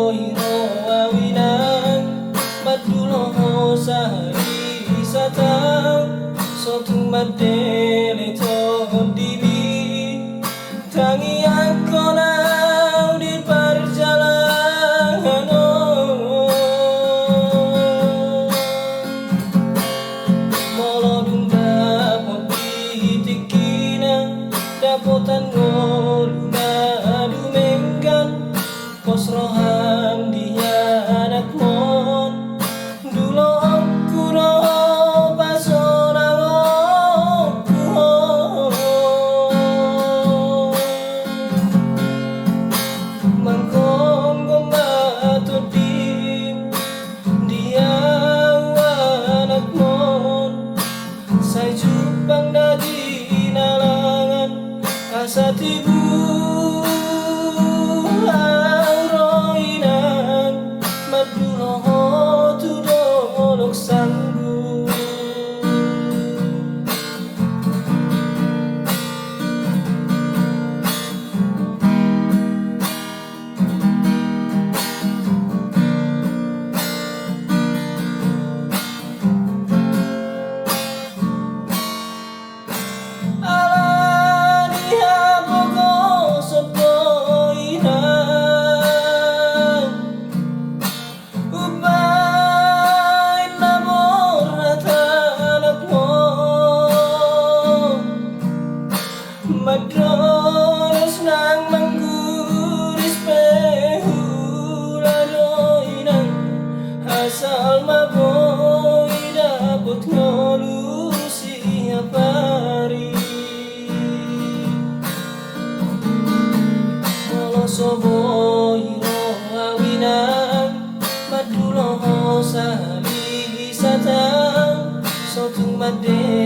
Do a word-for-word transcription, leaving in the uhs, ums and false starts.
Ro au inang, mandulo ho sahali sataon, so tung mandele tondimi, tangiangkon au di parjalanan on. Molo dung dapot di tingkina, dapotan ngolu na dumenggan, pos roham di anakmon, duloonku do pasonaonku ho. Manggomgom ma tondim di au anakmon, sai jumpang da di na langan, asa tibu au ro inang, mandulo ho tu dolok sanggu. Ala ni hapogoson do inang, umbahen na borhat anakmon, mandodos nang mangguris pe hula do inang, asal ma boi dapot ngolu siapari. Molo so boi ro au inang, mandulo ho sahali sataon, so tung mandele